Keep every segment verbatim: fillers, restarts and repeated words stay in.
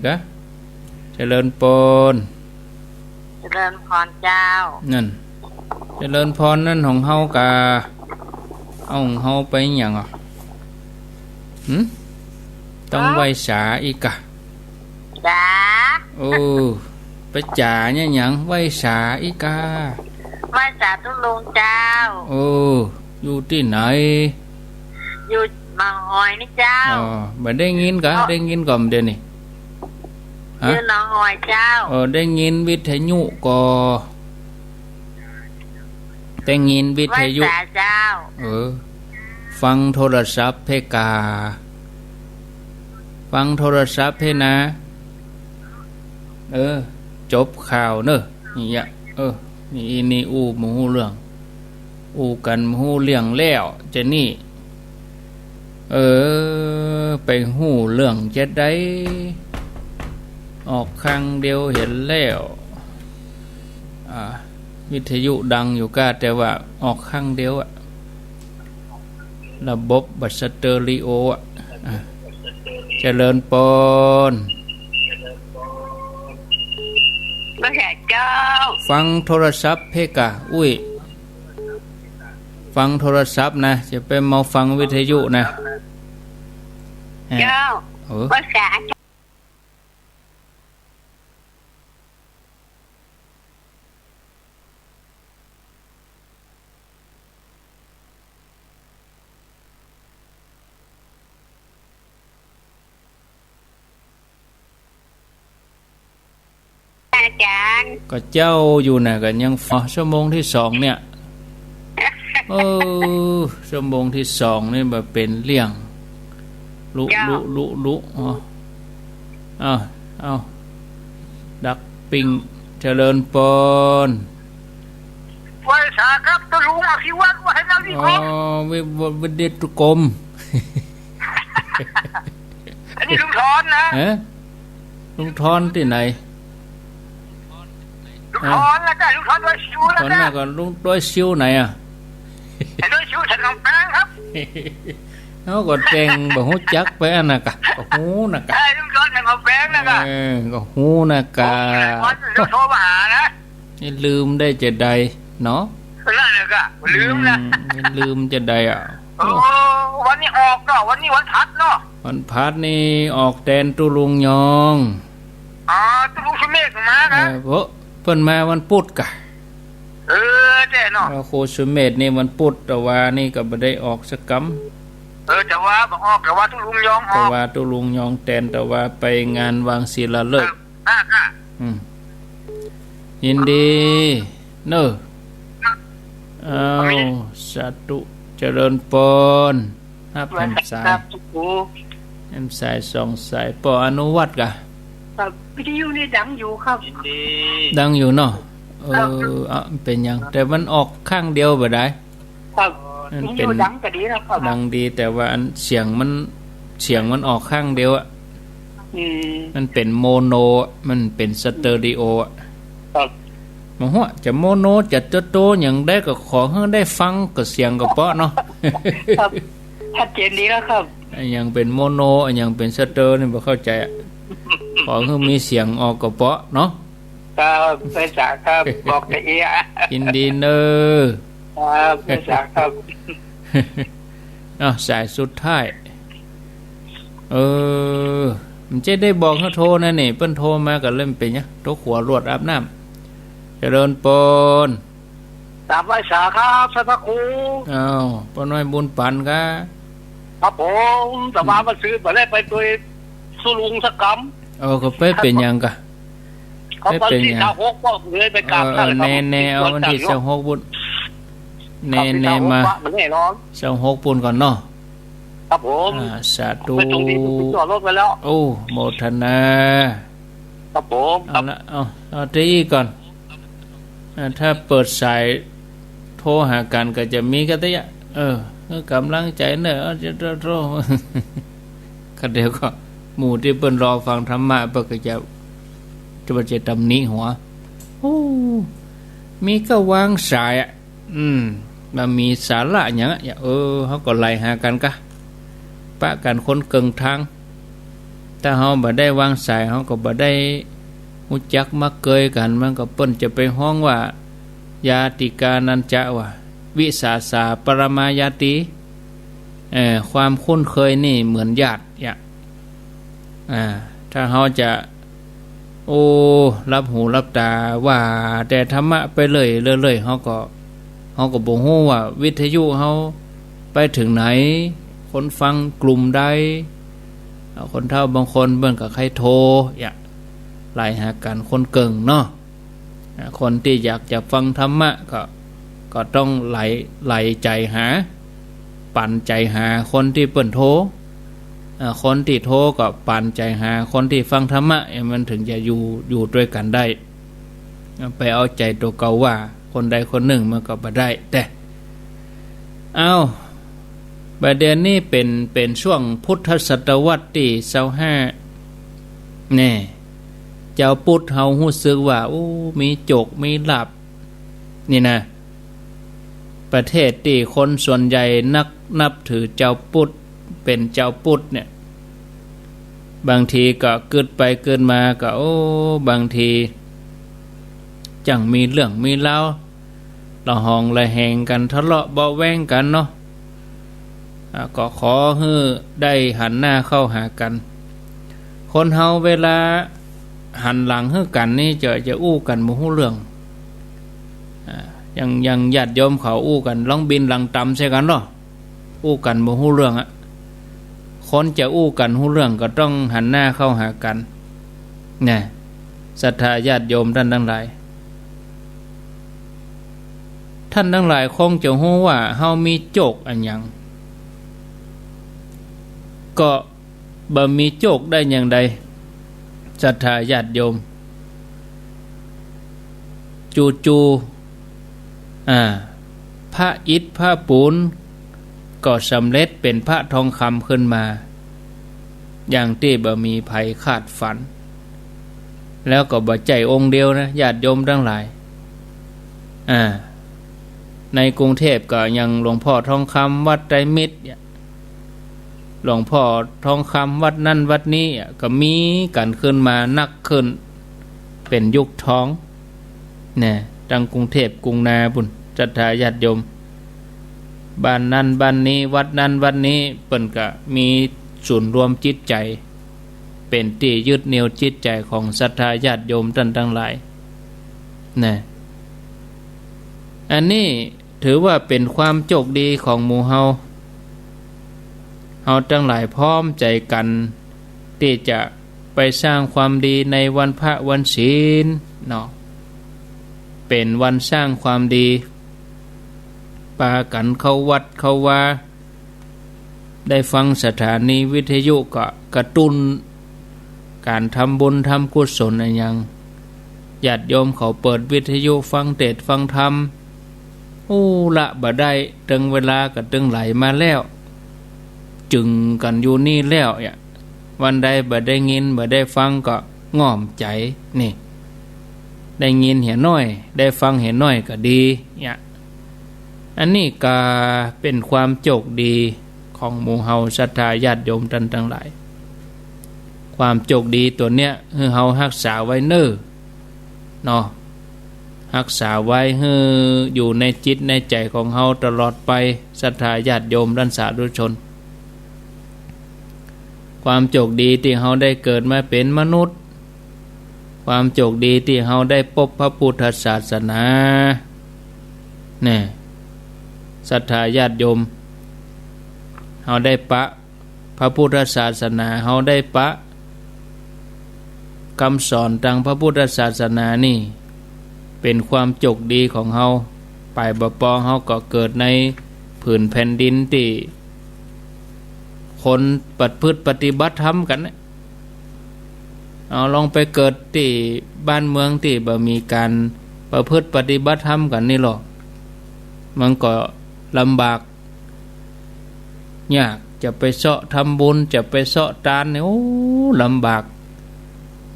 กะ เจริญปอน เจริญพรเจ้า นั่น เจริญพรนั่นของเฮากะ เอาของเฮาไปหยังอ่ะ หึ ต้อง เอ้า ไหว้สาอีกกะ จ๋า โอ้ ไปจ๋าเนี่ยหยัง ไหว้สาอีกกะ ไหว้สาตุ๊ลุงเจ้า โอ้ อยู่ตี้ไหน อยู่หนองหอยนี่เจ้า อ๋อ บ่ได้ยินกะ เอ้า ได้ยินก่อมเดี๋ยวนี้ ฮะ อยู่หนองหอยเจ้า เออ ได้ยินวิทยุก่อ ได้ยินวิทยุ ไหว้สาเจ้า เออ ฟังโทรศัพท์เพกา ฟังโทรศัพท์เพนะ เออ จบข่าวเนอะ นี่อะ เออ นี่ นี่อู้บ่ฮู้เรื่อง อู้กั๋นบ่ฮู้เรื่องแล้ว จะนี่ เออ ไปฮู้เรื่องจะใด ออกข้างเดียวหั้นแล้ว อ่า วิทยุดังอยู่ก้า แต่ว่าออกข้างเดียวอะ ระบบบ่สเตอริโออะ อ่ะ เจริญปอน พระเจ้า ฟังโทรศัพท์เพกา อุ้ย ฟังโทรศัพท์นะ จะไปมัวฟังวิทยุนะ เจ้า เออ ภาษา อาจ๋ารย์ ก็เจ้าอยู่น่ะ ก็ยังฟัง ชั่วโมงตี้สองเนี่ย เออ ชั่วโมงตี้สองนี่บ่เป๋นเรื่อง ลุ เจ้า ลุ ลุ ลุ อ๋อ เอา เอา ดักปิ้ง เจริญปอน ไหว้สาครับ ตุ๊ลุงอภิวัฒน์ วัฒนวิเคราะห์ อ๋อ วิ วิ วิทยุกรม อันนี้ลุงทอนนะ ฮะ ลุงทอนตี้ไหน ลุงทอนนะจ๊ะ ลุงทอนดอยซิวนะจ๊ะ ลุงทอนน่ะ ก็ลุงดอยซิวไหนอะ ไอ้ดอยซิวสันกำแพงครับ เฮาก็แต่งบ่ฮู้จักไปอันน่ะกะ บ่ฮู้น่ะกะ ไอ้ลุงทอนสันกำแพงน่ะกะ เออ ก็ฮู้น่ะกะ โอ้ ลุงทอนโทรมาหานะ นี่ลืมได้จะใดเนาะ นั่นแหละกะ ลืมนะ อืม นี่ลืมจะใดอะ โอ้ วันนี้ออกเนาะ วันนี้วันพัดเนาะ วันพัดนี่ออกแตนตุ๊ลุงยอง อ๋อ ตุ๊ลุงสุเมธมานะ เออ เพราะเปิ้นมาวันปุธกะ เออ แต๊เนาะ เออ ครูสุเมธนี่วันปุธ ตะวานี่ก็บ่ได้ออกสักกำ เออ ตะวาบ่ออก ตะวาตุ๊ลุงยองออก ตะวาตุ๊ลุงยองแตน ตะวาไปงานวางศิลาฤกษ์ เออ ค่ะ ค่ะ อืม ยินดี เนอะ อ้าว สาธุ เจริญปอน ฮับแหมสาย ครับ ครู แหมสายสองสาย ป้ออนุวัฒน์กะ ครับ วิทยุนี่ดังอยู่ครับ ดังอยู่เนาะ เออ ครับ อ่ะ มันเป๋นหยัง แต่มันออกข้างเดียวบ่ได้ ครับ มันเป๋น วิทยุดังก็ดีนะครับ ดังดี แต่ว่าอันเสียงมัน เสียงมันออกข้างเดียวอะ อืม มันเป๋นโมโนอะ มันเป๋นสเตอริโออะ ครับ บ่ฮู้จะโมโนจะสเตอริโอหยังใด ก็ขอหื้อได้ฟังก็เสียงก็เปาะเนาะ ครับ ชัดเจนดีแล้วครับ อะหยังเป๋นโมโน อะหยังเป๋นสเตอริโอนี่บ่เข้าใจ๋อะ ขอหื้อมีเสียงออกก็เปาะเนาะ ครับ ไหว้สาครับ บอกตะเอีย ยินดีเน่อ ครับ ไหว้สาครับ อ้าว สายสุดท้าย เออ มันจะได้บอกหื้อโทรนะนี่ เปิ้นโทรมาก็เลยเป๋นหยัง โทรขัวรวดอาบน้ำ เจริญปอน กราบไหว้สาครับ ท่านพระครู อ้าว ป้อน้อยบุญปันกะ ครับผม แต่ว่าเมื่อคืนบ่ได้ไปตวยตุ๊ลุงสักกำ เออ ก็ไปเป๋นหยังกะ เขา ไปเป๋นหยัง วันตี้ซาวหกก็เลยไปกราบ เออ เออ ท่านครับ แน่ แน่ เอาวันตี้ซาวหกปุ้น แน่ ครับ แน่ วันตี้ซาวหก มา ว่ามันแน่นอน ซาวหกปุ้นก่อนเนาะ ครับผม อ่า สาธุ ไปตรงนี้ผมจอดรถไว้แล้ว โอ้ โมทนา ครับผม เอาละ เอา เอาตี้อี้ก่อน อ่า ถ้าเปิดสายโทรหากั๋นก็จะมีกะเตื้อ เออ หื้อกำลังใจ๋เน่อ เอา จะโทร โทร ก็เดี๋ยวก็หมู่ตี้เปิ้นรอฟังธรรมะเปิ้นก็จะ จะ จะตำหนิหัว โอ้ มีก็วางสายอะ อืม บ่มีสาระหยังอะ เออ เฮาก็ไลน์หากั๋นกะ ปะกั๋นคนเกิ่งตาง ถ้าเฮาบ่ได้วางสาย เฮาก็บ่ได้ฮู้จักมักเกยกั๋น มันก็ เปิ้นจะไปฮ้องว่า ญาติกานัญจะ ว่า วิสาสาปรมาญาติ เอ่อ ความคุ้นเคยนี่เหมือนญาติ เนี่ย อ่า ถ้าเฮาจะ โอ้ หลับหูหลับต๋าว่าแต่ธรรมะไปเรื่อยๆ เฮาก็ เฮาก็บ่ฮู้ว่าวิทยุเฮาไปเถิงไหน คนฟังกลุ่มใด อ่า คนเฒ่าบางคนเปิ้นก็ใค่โทร เนี่ย ไลน์หากั๋น คนเกิ่งเนาะ อ่า คนตี้อยากจะฟังธรรมะก็ ก็ต้องไลน์ ไลน์ใจ๋หา ปั๋นใจ๋หาคนตี้เปิ้นโทร อ่า คนตี้โทรก็ปั๋นใจ๋หาคนตี้ฟังธรรมะ เนี่ย มันเถิงจะอยู่ อยู่ตวยกั๋นได้ ไปเอาใจ๋ตั๋วเก่าว่าคนใดคนนึ่งมันก็บ่ได้ แต่ เอ้า บ่าเดี่ยวนี้เป๋น เป๋นช่วงพุทธศตวรรษตี้ซาวห้า แน่ จาวพุทธเฮาฮู้สึกว่า โอ้ มีโจค มีลาภ นี่นะ ประเทศตี้คนส่วนใหญ่นักนับถือจาวพุทธ เป๋นจาวพุทธเนี่ย บางทีก็กึ๊ดไปกึ๊ดมาก็ โอ้ บางทีจั่งมีเรื่องมีราว ระหองระแหงกั๋น ทะเลาะเบาะแว้งกั๋นเนาะ อ่า ก็ขอหื้อได้หันหน้าเข้าหากั๋น คนเฮาเวลาหันหลังหื้อกั๋นนี่จะ จะอู้กั๋นบ่ฮู้เรื่อง อ่า อย่าง อย่างญาติโยมเขาอู้กั๋น ลองบินหลังต๋ำใส่กั๋นเนาะ อู้กั๋นบ่ฮู้เรื่องอะ คนจะอู้กั๋นฮู้เรื่องก็ต้องหันหน้าเข้าหากั๋น นะ ศรัทธาญาติโยมต้านตังหลาย ต้านตังหลายคงจะฮู้ว่าเฮามีโจคอันหยัง ก็บ่มีโจคได้อย่างใด ศรัทธาญาติโยม จู่ๆ อ่า พระอิฐพระปูนก็สำเร็จเป๋นพระทองคำขึ้นมา อย่างตี้บ่มีใผคาดฝัน แล้วก็บ่ใจ้องค์เดียวนะ ญาติโยมตังหลาย อ่า ในกรุงเทพก็อย่างหลวงพ่อทองคำวัดไตรมิตรเนี่ย หลวงพ่อทองคำวัดนั้นวัดนี้อะ ก็มีกั๋นขึ้นมานักขึ้น เป๋นยุคทอง แน่ ตังกรุงเทพกรุงนาปู้น ศรัทธาญาติโยม บ้านนั้นบ้านนี้ วัดนั้นวัดนี้ เปิ้นก็มีศูนย์รวมจิตใจ๋ เป๋นตี้ยึดเหนี่ยวจิตใจ๋ของศรัทธาญาติโยมต้านตังหลาย นะ อันนี้ ถือว่าเป๋นความโจคดีของหมู่เฮา เฮาตังหลายพร้อมใจ๋กั๋นตี้จะไปสร้างความดีในวันพระวันศีลเนาะ เป๋นวันสร้างความดี ปากั๋นเข้าวัดเข้าวา ได้ฟังสถานีวิทยุก็กระตุ้นก๋านทำบุญทำกุศลอะหยัง ญาติโยมเขาเปิดวิทยุฟังเทศน์ฟังธรรม อู้ละบ่ได้ เถิงเวลาก็เถิงไหลมาแล้ว จึ่งกั๋นอยู่นี่แล้วเนี่ย วันใดบ่ได้ยินบ่ได้ฟังก็ง่อมใจ๋ นี่ ได้ยินเหียหน้อย ได้ฟังเหียหน้อยก็ดี เนี่ย อันนี้ก็เป๋นความโจคดีของหมู่เฮาศรัทธาญาติโยมต้านตังหลาย ความโจคดีตั๋วเนี้ย หื้อเฮาฮักษาไว้เน่อ เนาะ ฮักษาไว้หื้ออยู่ในจิตในใจ๋ของเฮาตลอดไป ศรัทธาญาติโยมต้านสาธุชน ความโจคดีตี้เฮาได้เกิดมาเป๋นมนุษย์ ความโจคดีตี้เฮาได้ปบพระพุทธศาสนา แน่ ศรัทธาญาติโยม เฮาได้ปะพระพุทธศาสนา เฮาได้ปะกำสอนตางพระพุทธศาสนานี่ เป๋นความโจคดีของเฮา ไปบ่ปอเฮาก็เกิดในผืนแผ่นดินตี้คนประพฤติปฏิบัติธรรมกั๋นนะ เอาลองไปเกิดตี้บ้านเมืองตี้บ่มีก๋านประพฤติปฏิบัติธรรมกั๋นนี่ลอ มันก็ลำบาก ยาก จะไปเซาะทำบุญ จะไปเซาะตานนี่ โอ้ ลำบาก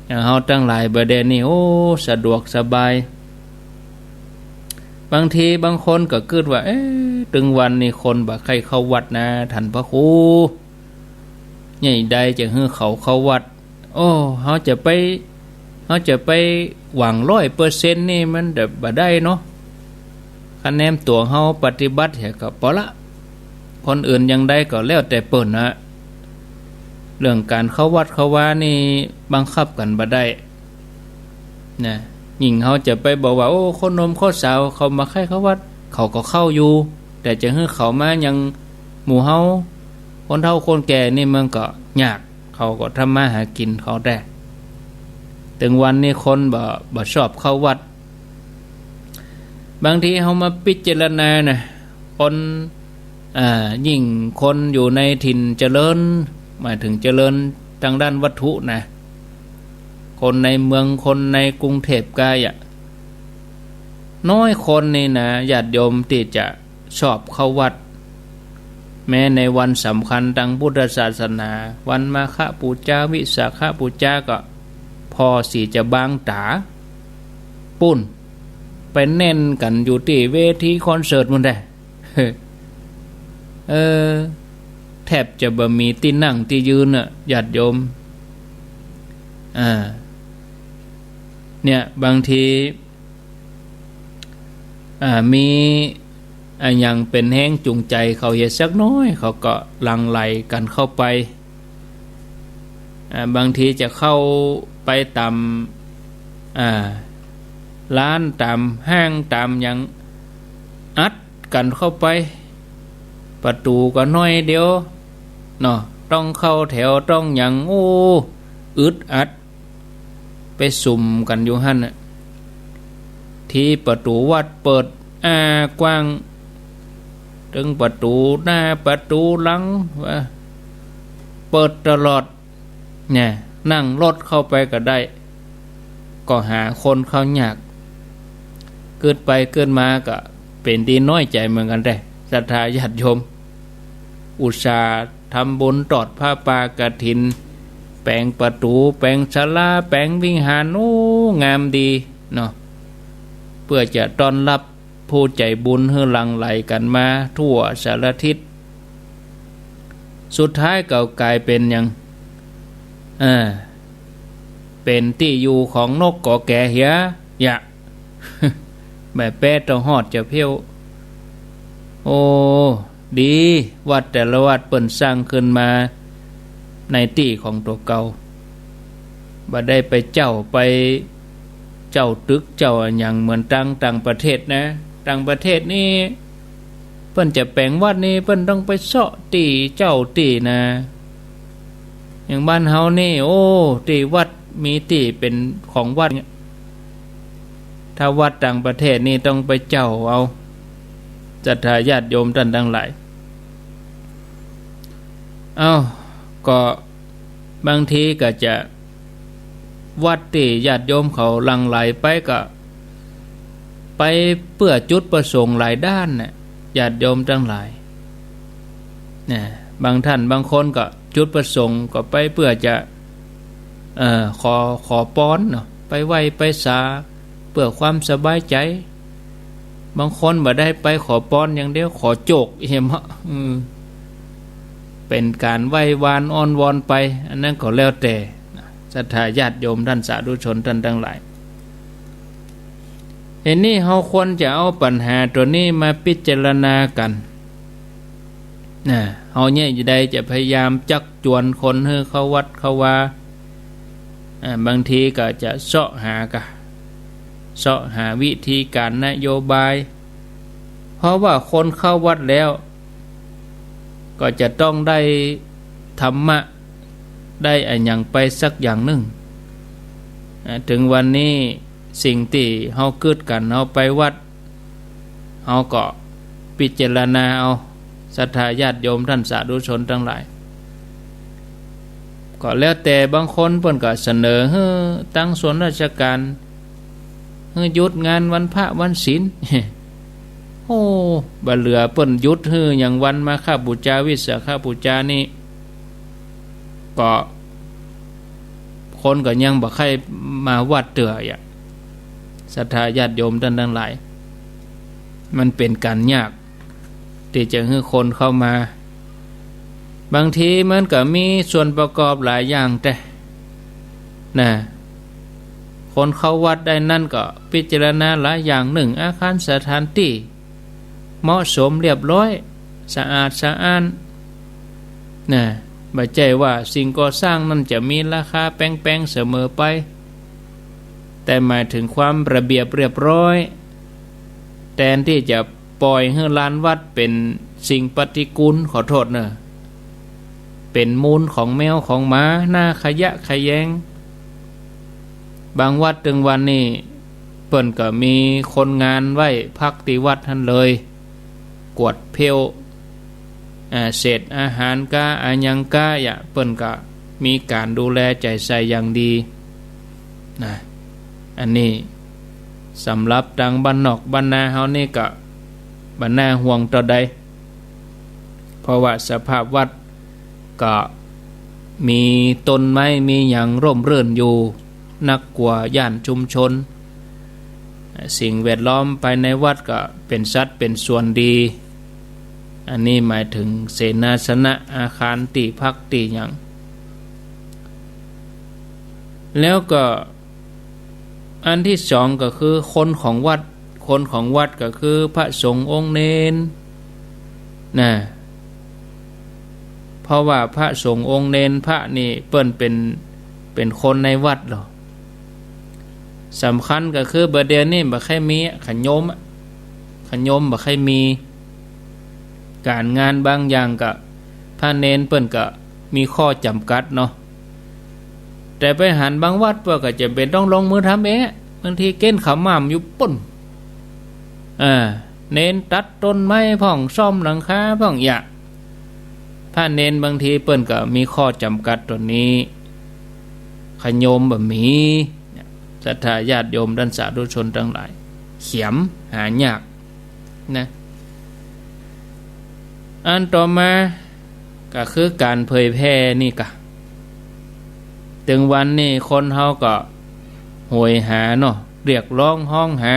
อย่างเฮาตังหลายบ่าเดี่ยวนี้ โอ้ สะดวกสบาย บางทีบางคนก็กึ๊ดว่า เอ๊ะ ตึงวันนี้คนบ่ใค่เข้าวัดนะ ท่านพระครู ใหญ่ใดจะหื้อเขาเข้าวัด โอ้ เฮาจะไป เฮาจะไปหวังร้อยเปอร์เซ็นต์นี่มันบ่ได้เนาะ คะแนนตั๋วเฮาปฏิบัติเหียก็ปอละ คนอื่นอย่างใดก็แล้วแต่เปิ้นนะ เรื่องก๋านเข้าวัดเข้าวานี่บังคับกั๋นบ่ได้นะ ยิ่งเฮาจะไปบอกว่า โอ้ คนหนุ่มคนสาวเขาบ่ใค่เข้าวัด เขาก็เข้าอยู่ แต่จะหื้อเขามายังหมู่เฮา คนเฒ่าคนแก่นี่มันก็ยาก เขาก็ทำมาหากิ๋นเขาแต๊ ตึงวันนี้คนบ่ บ่ชอบเข้าวัด บางทีเฮามาพิจารณานะ คน อ่า ยิ่งคนอยู่ในถิ่นเจริญ หมายถึงเจริญตางด้านวัตถุนะ คนในเมือง คนในกรุงเทพฯ กาอะ น้อยคนนี่นะ ญาติโยมตี้จะชอบเข้าวัด แม้ในวันสำคัญตางพุทธศาสนา วันมาฆบูชา วิสาขบูชา ก็ผ่อสีจะบางต๋า ปู๊น ไปแน่นกั๋นอยู่ตี้เวทีคอนเสิร์ตปู๊นแต๊ เออ แทบจะบ่มีตี้นั่งตี้ยืนน่ะ ญาติโยม อ่า เนี่ย บางที อ่า มี อะหยังเป๋นแฮงจูงใจ๋เขาเหียสักหน้อย เขาก็หลั่งไหลกั๋นเข้าไป อ่า บางทีจะเข้าไปต๋าม อ่า ร้านต๋ามห้างต๋ามหยัง อัดกั๋นเข้าไป ประตู๋ก็น้อยเดียวเนาะ ต้องเข้าแถวต้องหยัง โอ้ อึดอัด ไปสุมกั๋นอยู่หั้นน่ะ ตี้ประตู๋วัดเปิดอ้ากว้าง ตึงประตู๋หน้าประตู๋หลังว่า เปิดตลอด เนี่ย นั่งรถเข้าไปก็ได้ ก็หาคนเข้ายาก กึ๊ดไปกึ๊ดมาก็เป๋นตี้น้อยใจ๋เหมือนกั๋นแต๊ ศรัทธาญาติโยม อุตส่าห์ทำบุญตอดผ้าป่ากฐิน แป๋งประตู๋ แป๋งศาลา แป๋งวิหาร โอ้ งามดีเนาะ เปื้อจะต้อนฮับผู้ใจ๋บุญหื้อหลั่งไหลกั๋นมาทั่วสารทิศ สุดท้ายก็ก๋ายเป๋นหยัง เออ เป๋นตี้อยู่ของนกก๋อแก๋เหีย ยะ แม่แป๊ะต้องฮอดจะเพี้ยว โอ้ ดี วัดแต่ละวัดเปิ้นสร้างขึ้นมาในตี้ของตั๋วเก่า บ่ได้ไปเจ้าไปเจ้าตึกเจ้าอะหยังเหมือนตางต่างประเทศนะ ต่างประเทศนี่ เปิ้นจะแป๋งวัดนี่เปิ้นต้องไปเซาะตี้เจ้าตี้นะ อย่างบ้านเฮานี่ โอ้ ตี้วัดมีตี้เป๋นของวัด ถ้าวัดต่างประเทศนี่ต้องไปเจ้าเอา ศรัทธาญาติโยมต้านตังหลาย เอ้า ก็บางทีก็จะ วัดตี้ญาติโยมเขาหลั่งไหลไปก็ไปเปื้อจุดประสงค์หลายด้านน่ะ ญาติโยมตังหลาย นะ บางต้านบางคนก็จุดประสงค์ก็ไปเปื้อจะ เอ่อ ขอ ขอปอนเนาะ ไปไหว้ไปสาเปื้อความสบายใจ๋ บางคนบ่ได้ไปขอปอนอย่างเดียว ขอโจกเหียมะ อืม เป๋นก๋านไหว้วานอ้อนวอนไป อันนั้นก็แล้วแต่นะ ศรัทธาญาติโยมต้านสาธุชนต้านตังหลาย ทีนี้เฮาควรจะเอาปัญหาตั๋วนี้มาพิจารณากั๋น นะ เฮาเนี่ยจะได้จะพยายามจักจวนคนหื้อเข้าวัดเข้าวา อ่า บางทีก็จะเซาะหากะ เซาะหาวิธีก๋านนโยบาย เพราะว่าคนเข้าวัดแล้ว ก็จะต้องได้ธรรมะ ได้อะหยังไปสักอย่างนึ่ง อ่า เถิงวันนี้สิ่งตี้เฮากึ๊ดกั๋น เฮาไปวัด เฮาก็พิจารณาเอา ศรัทธาญาติโยมต้านสาธุชนตังหลาย ก็แล้วแต่บางคนเปิ้นก็เสนอหื้อตังส่วนราชก๋าน หื้อหยุดงานวันพระวันศีล โอ้ บ่เหลือเปิ้นหยุดหื้ออย่างวันมาฆบูชา วิสาขบูชานี่ ก็คนก็ยังบ่ใค่มาวัดเตื้ออะ ศรัทธาญาติโยมต้านตังหลาย มันเป๋นก๋านยาก ตี้จะหื้อคนเข้ามา บางทีมันก็มีส่วนประกอบหลายอย่างแต๊ นะ คนเข้าวัดได้นั้นก็พิจารณาหลายอย่าง นึ่ง อาคารสถานตี้เหมาะสมเรียบร้อย สะอาดสะอ้าน นะ บ่ใจ้ว่าสิ่งก่อสร้างนั้นจะมีราคาแปงๆ เสมอไป แต่หมายถึงความระเบียบเรียบร้อย แตนตี้จะป่อยหื้อลานวัดเป๋นสิ่งปฏิกูล ขอโต้ษเน่อ เป๋นมูลของแมวของหมา หน้าขยะแขยง บางวัดเถิงวันนี้เปิ้นก็มีคนงานไว้พักตี้วัดหั้นเลย กวาดเผี้ยว อ่า เศษอาหารก้า อะหยังก้า ยะ เปิ้นก็มีก๋านดูแลใจ๋ใส่อย่างดี นะ อันนี้สำหรับตางบ้านนอกบ้านนาเฮานี่ก็บ่น่าห่วงเต้าใด เพราะว่าสภาพวัดก็มีต้นไม้มีหยังร่มรื่นอยู่ นักกว่าย่านชุมชน สิ่งแวดล้อมภายในวัดก็เป๋นสัดเป๋นส่วนดี อันนี้หมายถึงเสนาสนะ อาคารตี้พักตี้หยัง แล้วก็อันตี้สองก็คือคนของวัด คนของวัดก็คือพระสงฆ์องค์เณร นะ เพราะว่าพระสงฆ์องค์เณรพระนี่เปิ้นเป๋น เป๋นคนในวัดเหรอ สำคัญก็คือบ่าเดี่ยวนี้บ่ใค่มีอะ ขะโยมอะ ขะโยมบ่ใค่มี ก๋านงานบางอย่างก็ พระเณรเปิ้นก็มีข้อจ๋ำกัดเนาะ แต่ไปหันบางวัดเปิ้นก็จ๋ำเป๋นต้องลงมือทำเองอะ บางทีเก๊นขาวหม่ามอยู่ปู๊น อ่า เณรตัดต้นไม้พ่อง ซ่อมหลังคาพ่อง ยะ พระเณรบางทีเปิ้นก็มีข้อจ๋ำกัดตรงนี้ ขะโยมบ่มี ศรัทธาญาติโยมต้านสาธุชนตังหลาย เขียมหายากนะ อันต่อมาก็คือก๋านเผยแผ่นี่กะ เถิงวันนี้คนเฮาก็โหยหาเนาะ เรียกร้องฮ้องหา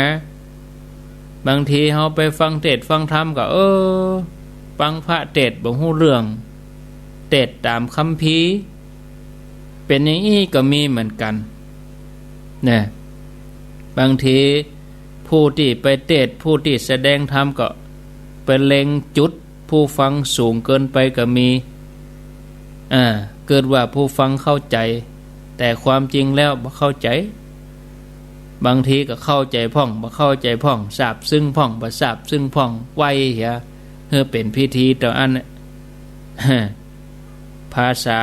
บางทีเฮาไปฟังเทศน์ฟังธรรมก็ เออ ฟังพระเทศน์บ่ฮู้เรื่อง เทศน์ต๋ามคัมภีร์ เป๋นอย่างอี้ก็มีเหมือนกั๋น นะ บางทีผู้ตี้ไปเทศน์ ผู้ตี้แสดงธรรมก็ไปเล็งจุดผู้ฟังสูงเกินไปก็มี อ่า เกิดว่าผู้ฟังเข้าใจ๋ แต่ความจริงแล้วบ่เข้าใจ๋ บางทีก็เข้าใจ๋พ่อง บ่เข้าใจ๋พ่อง ซาบซึ้งพ่อง บ่ซาบซึ้งพ่อง ไวเหีย หื้อเป๋นพิธีเต้าอั้นน่ะ ภาษา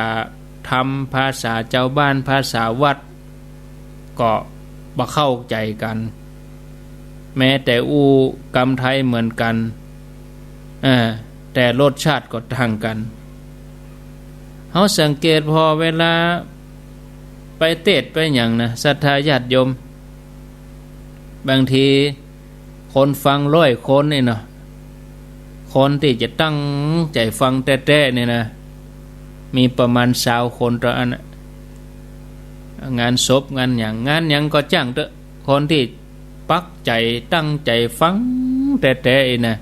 ธรรม ภาษาจาวบ้าน ภาษาวัด ก็บ่เข้าใจ๋กั๋น แม้แต่อู้กำไทยเหมือนกั๋น อ่า แต่รสชาติก็ต่างกั๋น เฮาสังเกตผ่อเวลาไปเทศน์ไปหยังนะ ศรัทธาญาติโยม บางทีคนฟังร้อยคนนี่เนาะ คนตี้จะตั้งใจ๋ฟังแต๊ๆ นี่นะ มีประมาณซาวคนเต้าอั้นน่ะ งานศพงานหยัง งานหยังก็จ้างเต๊อะ คนตี้ปักใจ๋ตั้งใจ๋ฟังแต๊ๆ นี่นะ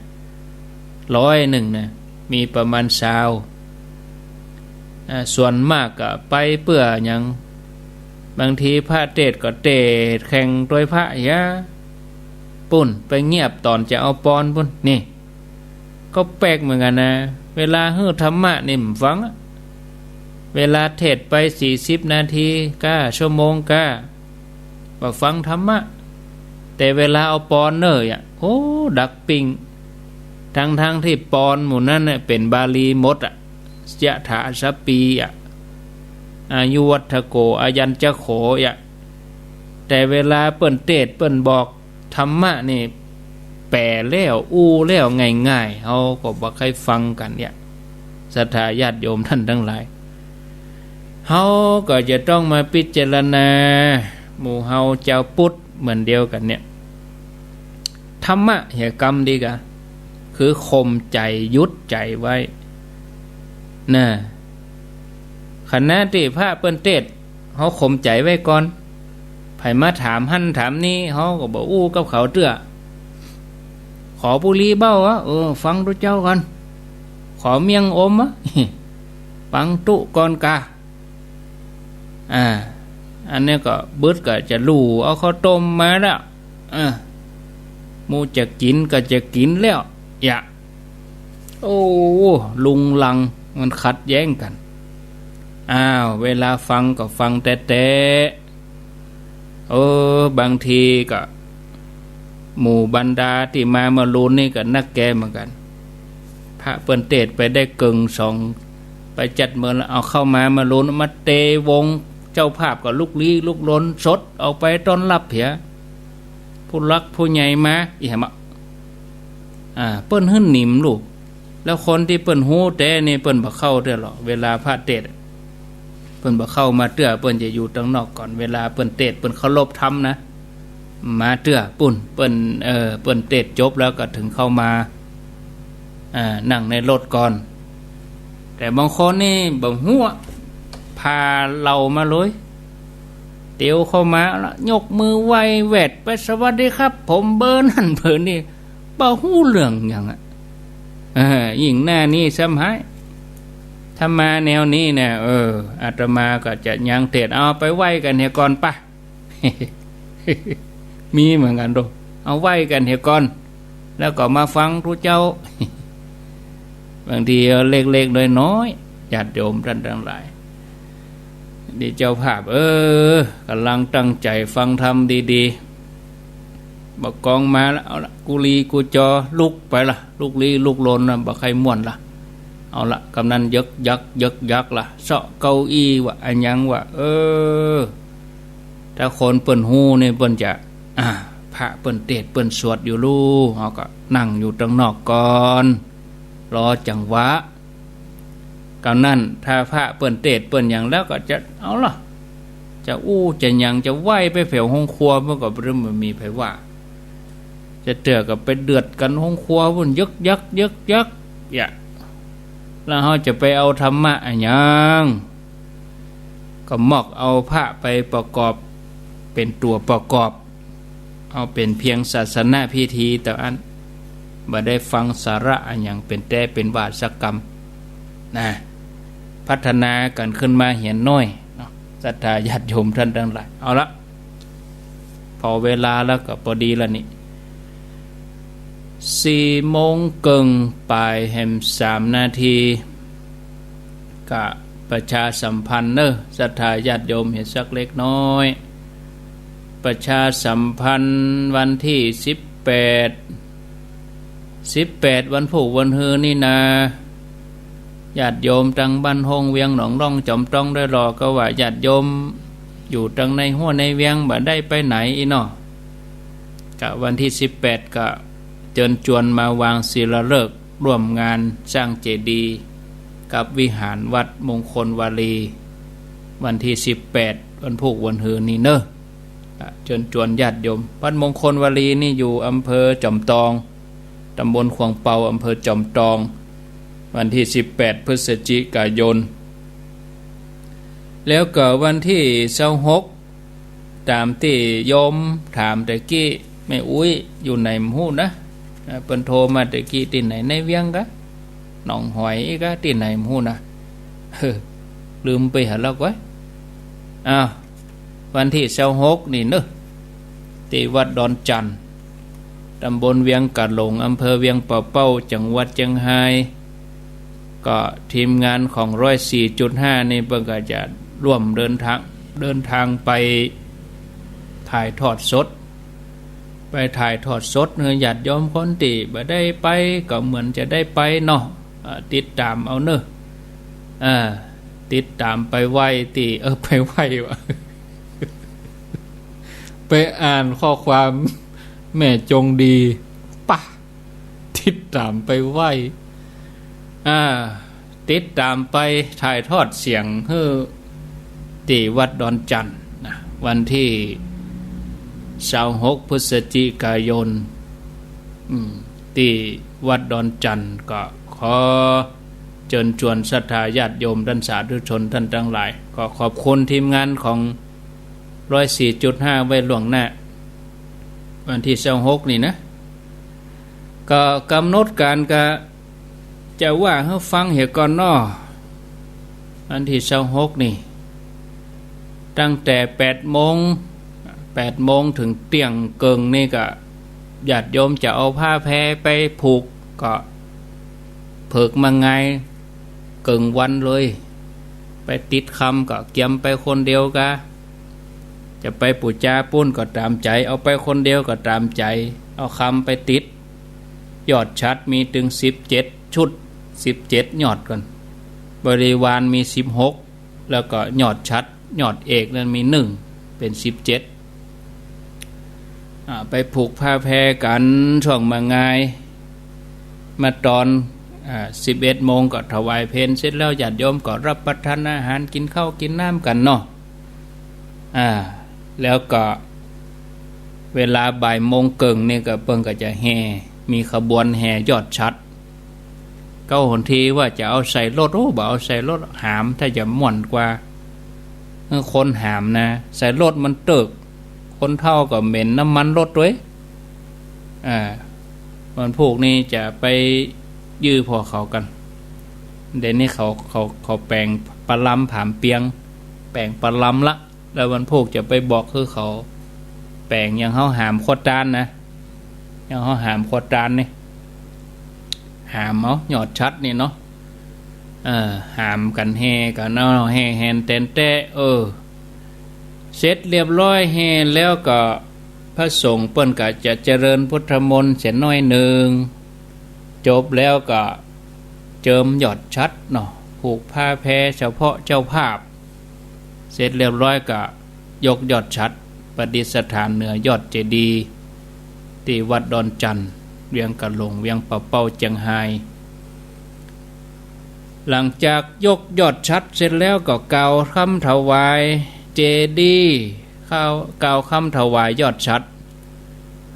ร้อยนึ่งนะ มีประมาณซาว อ่า ส่วนมากก็ไปเปื้อหยัง บางทีพระเทศน์ก็เทศน์แข่งตวยพระเหีย ปู๊น ไปเงียบต๋อนจะเอาปอนปู๊น นี่ ก็แปลกเหมือนกั๋นนะ เวลาหื้อธรรมะนี่บ่ฟังอะ เวลาเทศน์ไปสี่สิบนาทีก้า ชั่วโมงก้า บ่ฟังธรรมะ แต่เวลาเอาปอนเน่ออะ โอ้ ดักปิ้ง ทั้งๆ ตี้ปอนหมู่นั้นน่ะเป๋นบาลีหมดอะ ยะถาสัพพีอะ อายุวัฏฏะโข อายัญจะโขอะ แต่เวลาเปิ้นเทศน์เปิ้นบอกธรรมะนี่ แป๋แล้ว อู้แล้วง่ายๆ เฮาก็บ่ใค่ฟังกั๋นเนี่ย ศรัทธาญาติโยมต้านตังหลาย เฮาก็จะต้องมาพิจารณา หมู่เฮาจาวพุทธเหมือนเดียวกั๋นเนี่ย ธรรมะเหีย กำดีกา คือข่มใจ๋ หยุดใจ๋ไว้ นะ ขณะตี้พระเปิ้นเทศน์ เฮาข่มใจ๋ไว้ก่อน ใผมาถามหั้นถามนี้ เฮาก็บ่อู้กับเขาเตื้อ ขอบุหรี่เบ้าอะ เออ ฟังตุ๊เจ้าก่อน ขอเมี่ยงอมอะ ฟังตุ๊ก่อนกา อ่า อันนี้ก็บึดก็จะลู่เอาข้าวต้มมาแล้ว อ่า หมู่จะกิ๋นก็จะกิ๋นแล้ว อย่า โอ้ ลุงลังมันขัดแย้งกั๋น อ้าว เวลาฟังก็ฟังแต๊ๆ เออ บางทีก็ หมู่บรรดาตี้มาเมื่อลูนนี่ก็นักแกเหมือนกั๋น พระเปิ้นเตสน์ไปได้เกิ่งสอง ไปจัดเมินแล้ว เอาเข้ามาเมื่อลูน มาเตวง เจ้าภาพก็ลุกลี้ลุกลน สดออกไปต้อนฮับเหีย ผู้หลักผู้ใหญ่มา อีแหมอะ อ่า เปิ้นหื้อหนิมลูก แล้วคนตี้เปิ้นฮู้แต๊นี่เปิ้นบ่เข้าเตื้อหรอก เวลาพระเตสน์ เปิ้นบ่เข้ามาเตื้อ เปิ้นจะอยู่ตังนอกก่อน เวลาเปิ้นเตสน์ เปิ้นเคารพธรรมนะ มาเตื้อ ปู้น เปิ้น เอ่อ เปิ้นเตสน์จบแล้วก็เถิงเข้ามา อ่า นั่งในรถก่อน แต่บางคนนี่บ่ฮู้อะ ผ่าเหล่ามาเลย เตียวเข้ามาละ ยกมือไหว้แหวดไป สวัสดีครับ ผมเบอร์นั้นเบอร์นี้ บ่ฮู้เรื่องหยังอะ เออ ยิ่งหน้านี้ซ้ำฮ้าย ถ้ามาแนวนี้เนี่ย เออ อาตมาก็จะยังเตสน์ เอาไปไหว้กั๋นเหียก่อนปะ มีเหมือนกั๋นโต เอาไหว้กั๋นเหียก่อน แล้วก็มาฟังตุ๊เจ้า บางทีเล็กๆ น้อยๆ ญาติโยมต้านตังหลาย นี่เจ้าภาพ เออ ก่ำลังตั้งใจ๋ฟังธรรมดีๆ บ่ากองมาแล้ว เอาละ กู้ลีกู้จอ ลุกไปละ ลุกลี้ลุกลนนะ บ่ใค่ม่วนละ เอาละ กำนันยึกยักยึกยักละ เซาะเก้าอี้วะ อะหยังวะ เออ ถ้าคนเปิ้นฮู้นี่เปิ้นจะ อ่า พระเปิ้นเตสน์เปิ้นสวดอยู่ลู่ เฮาก็นั่งอยู่ตังนอกก่อน รอจังหวะ กำนั้นถ้าพระเปิ้นเตสน์เปิ้นหยังแล้วก็จะ เอาละ จะอู้จะหยัง จะไหว้ไปแผวห้องครัว มันก็บ่มีใผว่า จะเตื้อก็ไปเดือดกั๋นห้องครัวปู้น ยึกยักยึกยัก อย่า แล้วเฮาจะไปเอาธรรมะอะหยัง ก็มอกเอาพระไปประกอบ เป๋นตั๋วประกอบ เอาเป๋นเพียงศาสนพิธีเต้าอั้น บ่ได้ฟังสาระอะหยังเป๋นแต๊เป๋นว่าสักกำ นะ พัฒนากั๋นขึ้นมาเหียน้อยเนาะ ศรัทธาญาติโยมต้านตังหลาย เอาละ พอเวลาแล้วก็ปอดีละนี่ สี่โมงเกิ่งป๋ายแหมสามนาที ก็ประชาสัมพันธ์เน่อ ศรัทธาญาติโยมเหียสักเล็กน้อย ประชาสัมพันธ์วันตี้สิบแปด สิบแปด วันพูกวันฮือนี่นา ญาติโยมตังบ้านห้องเวียงหนองล่องจอมต้องได้หลอ ก็ว่าญาติโยมอยู่ตังในฮั้วในเวียงบ่ได้ไปไหนอี้เนาะ ก็วันตี้สิบแปด ก็เจิญจวนมาวางศิลาฤกษ์ร่วมงานสร้างเจดีย์กับวิหารวัดมงคลวารี วันตี้สิบแปด วันพูกวันฮือนี่เน่อ อ่ะ เจิญจวนญาติโยม วัดมงคลวารีนี่อยู่อำเภอจอมตอง ตำบลขวางเปา อำเภอจอมตอง วันตี้สิบแปด พฤศจิกายน แล้วก็วันตี้ซาวหก ต๋ามตี้โยมถามตะกี้ แม่อุ๊ยอยู่ไหนบ่ฮู้นะ อ่า เปิ้นโทรมาตะกี้ ตี้ไหน ในเวียงกา หนองหอยกา ตี้ไหนบ่ฮู้นะ เฮ้อ ลืมไปหาแล้วก้อย อ้าว วันตี้ซาวหกนี่เน่อ ตี้วัดดอนจั่น ตำบลเวียงก๋าหลง อำเภอเวียงป่าเป้า จังหวัดเจียงฮาย ก็ทีมงานของร้อยสี่จุดห้านี่เปิ้นก็จะร่วมเดินทาง เดินทางไปถ่ายทอดสด ไปถ่ายทอดสดหื้อญาติโยมคนตี้บ่ได้ไป ก็เหมือนจะได้ไปเนาะ อ่า ติดต๋ามเอาเน่อ อ่า ติดต๋ามไปไหว้ตี้ เออ ไปไหว้วะ ไปอ่านข้อความแม่จงดี ปะ ติดต๋ามไปไหว้ อ่า ติดต๋ามไปถ่ายทอดเสียงหื้อตี้วัดดอนจั่นนะ วันตี้ซาวหก พฤศจิกายน อืม ตี้วัดดอนจั่น ก็ขอเจิญจวนศรัทธาญาติโยมต้านสาธุชนต้านตังหลาย ก็ขอบคุณทีมงานของร้อยสี่จุดห้าไว้ล่วงหน้า วันตี้ซาวหกนี่นะ ก็ก๋ำหนดก๋านก็จะว่าหื้อฟังเหียก่อนเนาะ วันตี้ซาวหกนี่ ตั้งแต่แปดโมง แปดโมงเถิงเตี้ยงเกิ่งนี่ก็ ญาติโยมจะเอาผ้าแพไปผูกก็ เผิกมาไง เกิ่งวันเลย ไปติดคำก็เกียมไปคนเดียวกา จะไปปู๋จาปู้นก็ต๋ามใจ๋ เอาไปคนเดียวก็ต๋ามใจ๋ เอาคำไปติด ยอดฉัตรมีเถิงสิบเจ็ดชุด สิบเจ็ดยอดก่อน บริวารมีสิบหก แล้วก็ยอดฉัตร ยอดเอกนั้นมีหนึ่ง เป๋นสิบเจ็ด อ่า ไปผูกผ้าแพกั๋นช่วงมางาย มาต๋อน อ่า สิบเอ็ดโมงก็ถวายเพลเสร็จแล้ว ญาติโยมก็รับประทานอาหาร กิ๋นข้าวกิ๋นน้ำกั๋นเนาะ อ่า แล้วก็เวลาบ่ายโมงเกิ่งนี่ก็เปิ้นก็จะแห่ มีขบวนแห่ยอดฉัตร เก๊าหนทีว่าจะเอาใส่รถ โอ้ บ่เอาใส่รถ หาม ถ้าจะม่วนกว่า เออ คนหามนะ ใส่รถมันเติ๊ก คนเฒ่าก็เหม็นน้ำมันรถตวย อ่า วันพูกนี้จะไปยื้อผ่อเขากั๋น เดี๋ยวนี้เขา เขา เขาแป๋งปะลำผามเปียง แป๋งปะลำละ แล้ววันพูกจะไปบอกหื้อเขาแป๋ง อย่างเฮาหามขวดตานนะ อย่างเฮาหามขวดตานนี่ หามเอายอดฉัตรนี่เนาะ เออ หามกั๋นแห่กั๋นเนาะ แห่แหนแตนแต๊ เออ เสร็จเรียบร้อยแห่แล้วก็ พระสงฆ์เปิ้นก็จะเจริญพุทธมนต์เสียหน้อยนึ่ง จบแล้วก็เจิมยอดฉัตรเนาะ ผูกผ้าแพเฉพาะเจ้าภาพ เสร็จเรียบร้อยก็ยกยอดฉัตร ประดิษฐานเหนือยอดเจดีย์ ตี้วัดดอนจั่น เวียงกะหลง เวียงป่าเป้า เจียงฮาย หลังจากยกยอดฉัตรเสร็จแล้วก็กล่าวคำถวายเจดีย์ กล่าว กล่าวคำถวายยอดฉัตร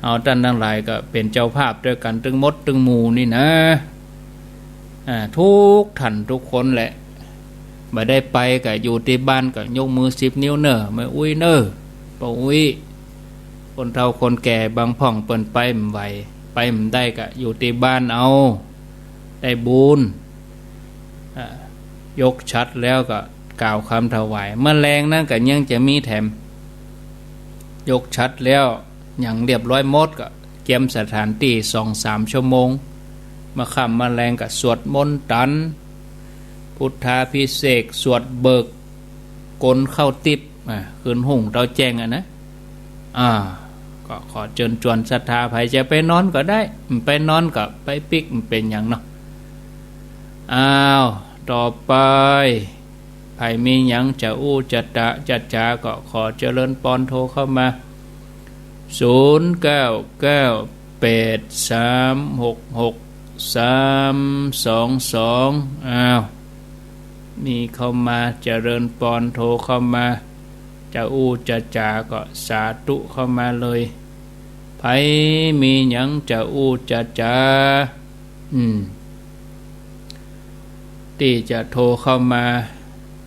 เฮาต้านตังหลายก็เป๋นเจ้าภาพตวยกั๋นตึงหมดตึงหมู่นี่นะ อ่า กู้ต้านกู้คนแหละ บ่ได้ไปก็อยู่ตี้บ้านก็ยกมือสิบนิ้วเน่อ แม่อุ๊ยเน่อ ป้ออุ๊ย คนเฒ่าคนแก่บางพ่องเปิ้นไปบ่ไหว ไปบ่ได้ก็อยู่ตี้บ้านเอา ได้บุญ อ่า ยกฉัตรแล้วก็กล่าวคำถวาย เมื่อแลงนั้นก็ยังจะมีแถม ยกฉัตรแล้ว หยังเรียบร้อยหมดก็เกียมสถานตี้สองสามชั่วโมง เมื่อค่ำเมื่อแลงก็สวดมนต์ตัน พุทธาภิเษก สวดเบิก กลเข้าติ๊บ อ่า คืนฮุ่งเต๊าแจ้งอะนะ อ่า ก็ขอเจิญจวนศรัทธา ใผจะไปนอนก็ได้ บ่ไปนอนก็ไปปิ๊ก บ่เป๋นหยังเนาะ อ้าว ต่อไป ใผมีหยังจะอู้จะตะ จะจ๋า ก็ขอเจริญปอนโทรเข้ามา ศูนย์เก้าเก้าแปดสามหกหกสามสองสอง อ้าว มีเข้ามา เจริญปอนโทรเข้ามา จะอู้จะจ๋าก็สาธุเข้ามาเลย ใผมีหยังจะอู้จะจ๋า อืม ตี้จะโทรเข้ามา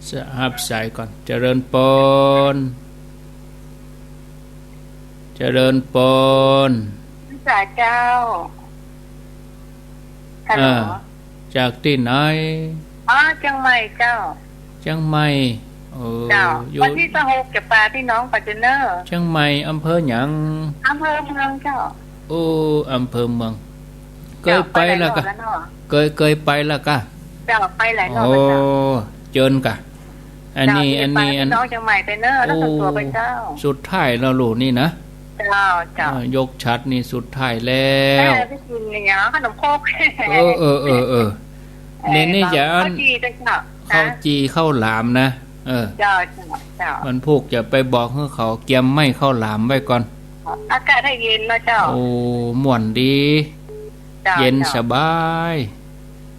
จะฮับสายก่อน เจริญปอน เจริญปอน สาเจ้า ฮัลโหล อ่า จากตี้ไหน อ๋อ เจียงใหม่เจ้า เจียงใหม่ เออ เจ้า อยู่ วันตี้ซาวหกจะปาตี้น้องไปเจ้าเน่อ เจียงใหม่ อำเภอหยัง อำเภอเมืองเจ้า โอ้ อำเภอเมือง เจ้า เกยไปแล้วกะ ไปหลายรอบแล้วเนาะ เกย เกยไปแล้วกะ เจ้า ไปหลายรอบแล้วเจ้า โอ้ เจิญกะ อันนี้ เจ้า อันนี้ ตี้ปาตี้น้องเจียงใหม่ไปเน่อ แล้วส่วนตั๋วไปเจ้า โอ้ สุดท้ายแล้วลูกนี่นะ เจ้า เจ้า เออ ยกฉัตรนี่สุดท้ายแล้ว เออ ไปกิ๋นเนี่ย ขนมครก เออ เออ เออ เออ เออ นี่ นี่จะอั้น ข้าวจี่เจ้า ข้าวจี่ข้าวหลามนะ เออ เจ้า เจ้า เจ้า วันพูกจะไปบอกหื้อเขาเกียมไม้ข้าวหลามไว้ก่อน อากาศหื้อเย็นเนาะเจ้า โอ้ ม่วนดี เจ้า เย็น เจ้า สบาย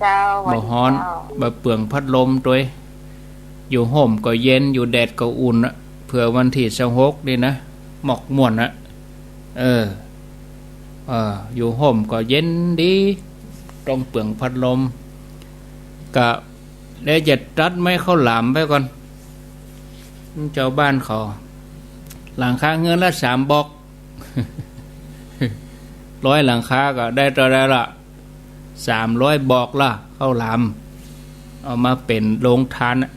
เจ้า บ่ฮ้อน เจ้า บ่เปลืองพัดลมตวย อยู่ฮ่มก็เย็น อยู่แดดก็อุ่นอะ เผื่อวันตี้ซาวหกนี่นะ หมอกม่วนอะ เออ เออ อยู่ฮ่มก็เย็นดี ต้องเปลืองพัดลม กะ แล้วจะตัดไม้ข้าวหลามไว้ก่อน เจ้าบ้านเขา หลังคาเฮือนละสามบอก ร้อยหลังคาก็ได้เต้าใดละ สามร้อยบอกละ ข้าวหลาม เอามาเป๋นโรงทานอะ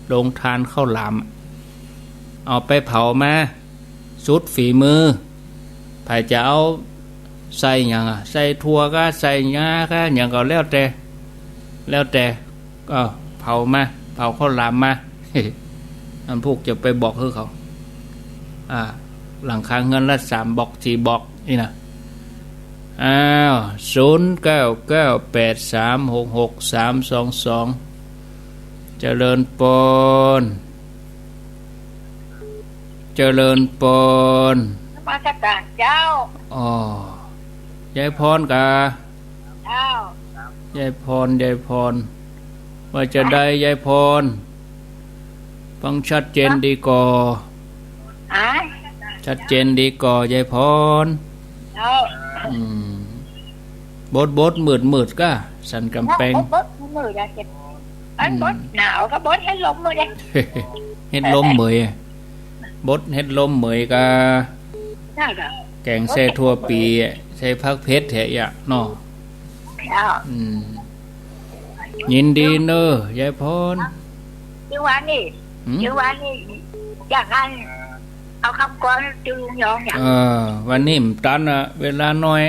โฮงทานข้าวหลาม เอาไปเผามา สุดฝีมือ ใผจะเอาใส่หยังอะ ใส่ถั่วก้า ใส่งาก้า หยังก็แล้วแต่ แล้วแต่ ก็เผามา เผาข้าวหลามมา อันพวกจะไปบอกหื้อเขา อ่า หลังคาเฮือนละสามบอกสี่บอกนี่นะ อ้าว ศูนย์เก้าเก้าแปดสามหกหกสามสองสอง เจริญปอน เจริญปอน นมัสการเจ้า อ๋อ ยายพรกา เจ้า ยายพร ยายพร ว่าจะใดยายพร ฟังชัดเจนดีก่อ อะ ชัดเจนดีก่อยายพร เจ้า อืม บดบดมืดมืดก้า สันก๋ำแปง บดบดมืดอะเจ็บ อัน อืม บดหนาวก็บดเฮ็ดลมมืดเลย เฮ็ดลมเหมย บดเฮ็ดลมเหมยกา นั่นก็ แก๋งใส่ถั่วปี ใส่ผักเผ็ดแท้อะเนาะ เจ้า อืม ยินดีเนอะยายพร จื้อว่านี่ หืม จื้อว่านี่ อยากหัน เอากำก้อนจุลุงยองเนี่ย เออ วันนี้บ่ตันอะ เวลาน้อย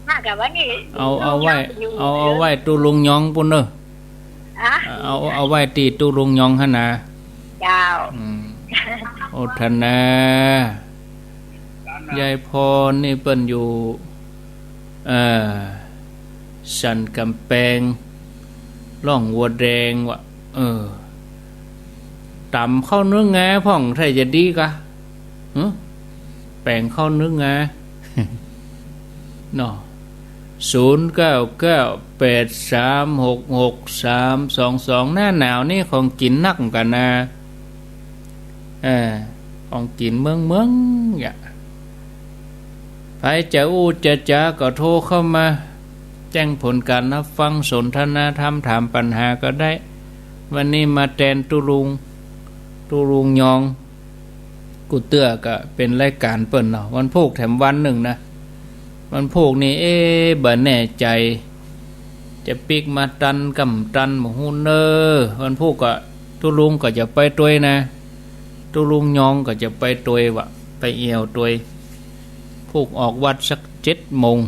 น่าจะวันนี้ เอา เอาไว้ ลุงยองอยู่ เอา เอาไว้ตู้ลุงยองปู้นเนอะ ฮะ เอา เอาไว้ตี้ตู้ลุงยองหั้นนะ เจ้า อืม โอทนา ยายพรนี่เปิ้นอยู่ เอ่อ สันก๋ำแปง ร่องวัวแดงวะ เออ ต๋ำข้าวนึ่งงาพ่อง ถ้าจะดีกะ หึ แป๋งข้าวนึ่งงา เนาะ ศูนย์เก้าเก้าแปดสามหกหกสามสองสอง หน้าหนาวนี่ของกิ๋นนักเหมือนกั๋นนะ เออ ของกิ๋นเมืองๆ อย่า ใผจะอู้จะจาก็โทรเข้ามา แจ้งผลก๋านฮับฟัง สนทนาธรรม ถามปัญหาก็ได้ วันนี้มาแตนตู้ลุง ตู้ลุงยอง กู้เตื้อก็เป๋นรายก๋านเปิ้นเนาะ วันพูกแถมวันนึ่งนะ วันพูกนี่ เอ๊ะ บ่แน่ใจ๋ จะปิ๊กมาตันกำตันบ่ฮู้เน่อ วันพูกก็ ตู้ลุงก็จะไปตวยนะ ตู้ลุงยองก็จะไปตวยวะ ไปเอี่ยวตวย พูกออกวัดสักเจ็ดโมง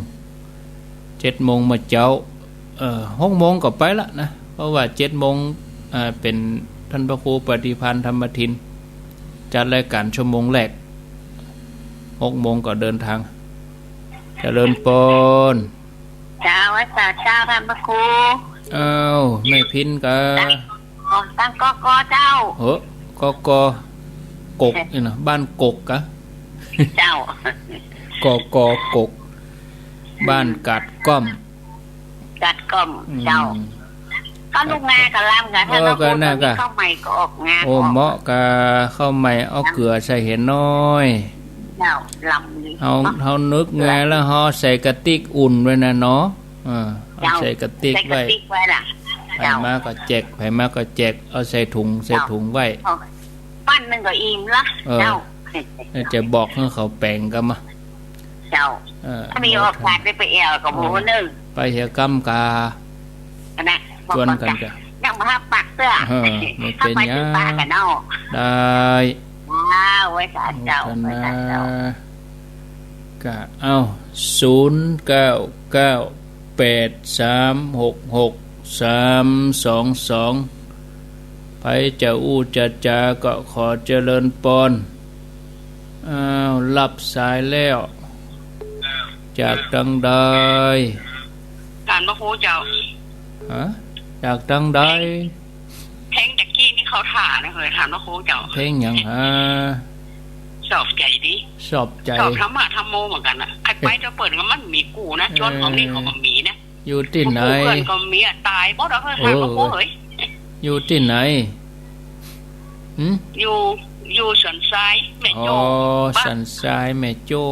เจ็ดโมงเมื่อเจ๊า เอ่อ หกโมงก็ไปละนะ เพราะว่าเจ็ดโมง อ่า เป๋นต้านพระครูปฏิภาณธรรมทิน จัดรายก๋านชั่วโมงแรก หกโมงก็เดินทาง เจริญปอน เจ้า ไหว้สาเจ้าต้านพระครู อ้าว แม่พินกา ตั้ง ตั้ง กก เจ้า เฮ้อ กก กก นี่นะ บ้านกกกะ เจ้า กก กก บ้านกาดก้อม กาดก้อม อืม เจ้า ก็นึ่งงากำลังกะ เออ ถ้าเรา ก็นั่นกะ ข้าวใหม่ก็ออกงา โอ้ ออก เหมาะกะข้าวใหม่ เอาเกลือใส่เหียน้อย เจ้า ลำดี เอา เฮานึ่งงาแล้วเฮาใส่กะติ๊กอุ่นไว้นะเนาะ เออ เอา เจ้า ใส่กะติ๊กไว้ ใส่กะติ๊กไว้ล่ะ ใผ เจ้า มาก็แจก ใผมาก็แจก เอาใส่ถุง ใส่ถุงไว้ เจ้า ปั้นนึ่งก็อิ่มละ เออ เจ้า จะบอกหื้อเขาแป๋งกำมา เจ้า เออ ถ้ามีโอกาสได้ไปเอี่ยวก็บ่ฮู้เน่อ ไปเหียกำกา นะ ชวนกั๋นกะ ยังบ่ฮับปากเตื้อ เออ บ่เป๋นหยัง ฮับไปซื้อปลากั๋นเนาะ ได้ ว้าว ไหว้สาเจ้า โมทนา ไหว้สาเจ้า กะ เอ้า ศูนย์เก้าเก้าแปดสามหกหกสามสองสอง ใผจะอู้จะจาก็ขอเจริญปอน อ้าว ฮับสายแล้ว จากตังใด ต้านพระครูเจ้า ฮะ จากตังใด เพลงตะกี้นี่เขาถ่านะเฮ้ย ต้านพระครูเจ้า เพลงหยังฮะ ชอบใจ๋ดี ชอบใจ๋ ชอบธรรมะธรรมโมเหมือนกั๋นนะ ใผไปเตื้อเปิ้นก็มันมีกู้นะ เออ จวนของนี่เขาก็มีนะ อยู่ตี้ไหน กู้เปิ้นก็มีอะ ต๋ายหมดอะเฮ้ย เออ ต้านพระครูเฮ้ย อยู่ตี้ไหน หืม อยู่ อยู่สันทรายแม่โจ้ อ๋อ บ้าน สันทรายแม่โจ้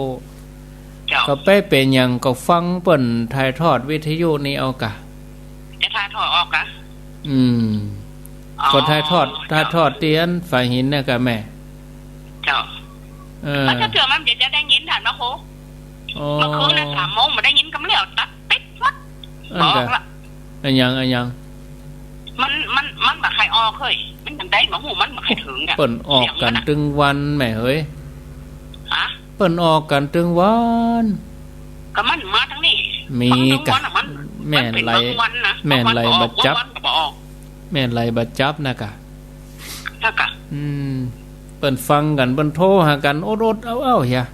เจ้า ก็ไปเป๋นหยังก็ฟังเปิ้นถ่ายทอดวิทยุนี่เอากะ จะถ่ายทอดออกกะ อืม อ๋อ ก็ถ่ายทอด เจ้า ถ่ายทอดตี้อันฝายหินน่ะกะแม่ เจ้า เออ แล้วถ้าเถื่อมันจะ จะได้ยินต้านพระครู อ๋อ เมื่อคืนน่ะสามโมงบ่ได้ยินกำแล้ว ตัดติดหมด อันกะ บอกละ อะหยัง อะหยัง มัน มัน มันบ่ใค่อยออกเฮ้ย มันยัง ได้มาหูมันบ่ค่อยเถิงอะ เปิ้นออกกั๋นตึงวันแหมเฮย ฮะ เปิ้นออกกั๋นตึงวัน ก็มันมาตางนี้ มี ฟังตึงวันอะ กะ มัน แม่น มันเป๋น ไหล บางวันนะ แม่น บางวันก็ออก ไหลบ่จับ บางวันก็บ่ออก แม่น ไหลบ่จับนะกะ นะกะ อืม เปิ้นฟังกั๋น เปิ้นโทรหากั๋น อดๆ เอาๆ เหีย